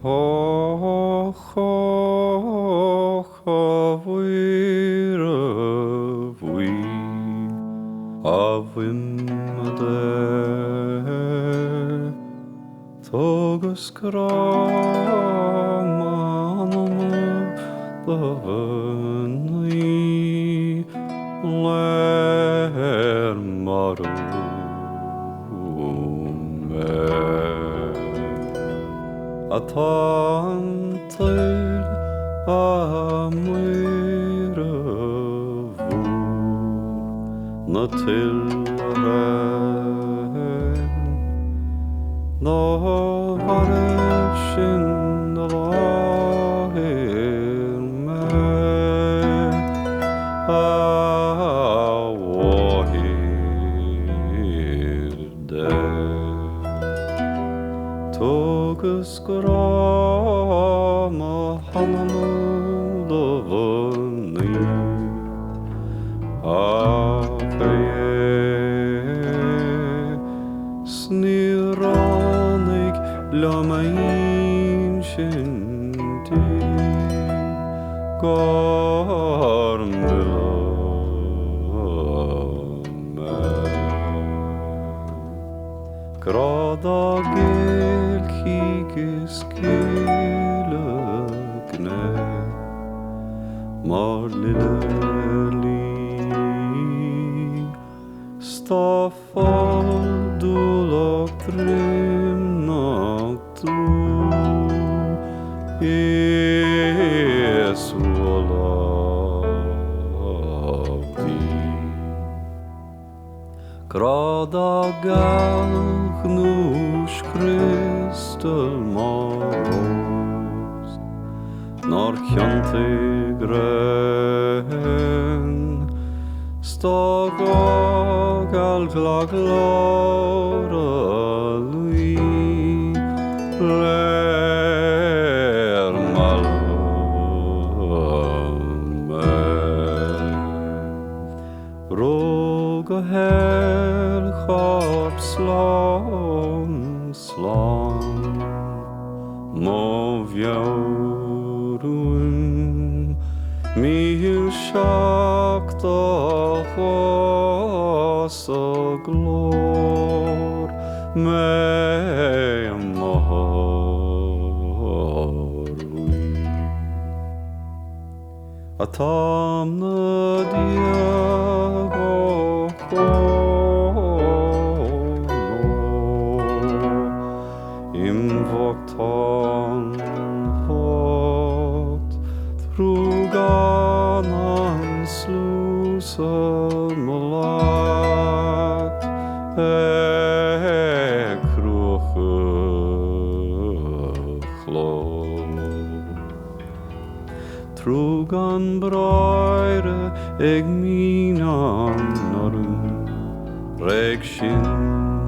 Och, och, a Mhuire bhuí, a Mhuime Dé, Tugas grá m'anama do mhnaoi ler marú mé. Atá an toil a Mhuire mhór na tuile Dá mhairbh sin do láthair mé, a Mháthair Dé. Tugas grá mo hanama do mhnaoi. Ach a Dhé, 's níor ráinig liom a insint di gur milleadh mé. Grá dá géillfidh is gile gné. Mar lilí 's dá foll dualach droimneach dlúth is ualach dí. Grá dá geal-ghnúis criostail mar rós. Nár chiontaigh grean 's dá gá geal glóire luí ler mealladh mé. Rug a heil-chorp slán slán mo mheabhair uaim Mílseacht do ghás a glór mé marbh. Atá na diaidh ó Im bhochtán bhocht Truagán an sluasaid mo leacht ag cruachadh chló. Truagán bráithre ag míneán orm, Réidh sin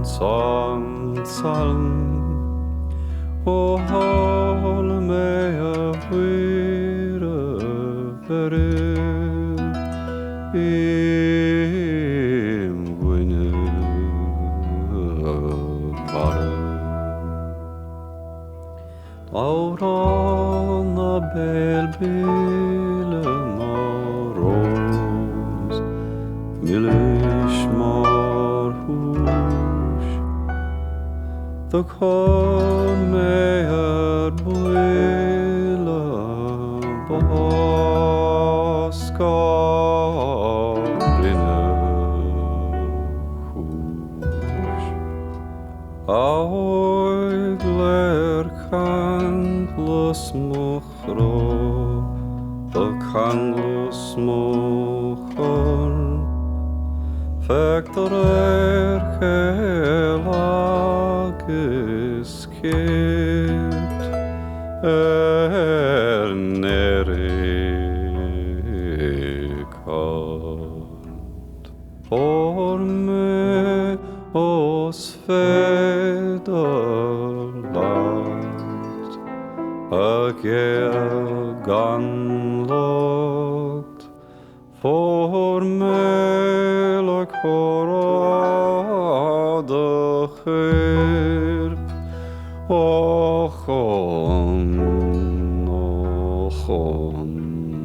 san tsalann, Ó tharla mé a Mhuire bheirbh im dhuine mharbh. Amhrán na béal bile mar rós, milis mar thúis. Do chuir mé ar buile bás gurb ina chúis. Amharc ler ceanglas mo chró, do ceanglas mo chorp, Feic do réir céille agus cirt ar n-éirigh ort. Fuair mé ós féidir leat a ghéag gan locht, fuair mé le comhrá do choirp, ó chomh. chun.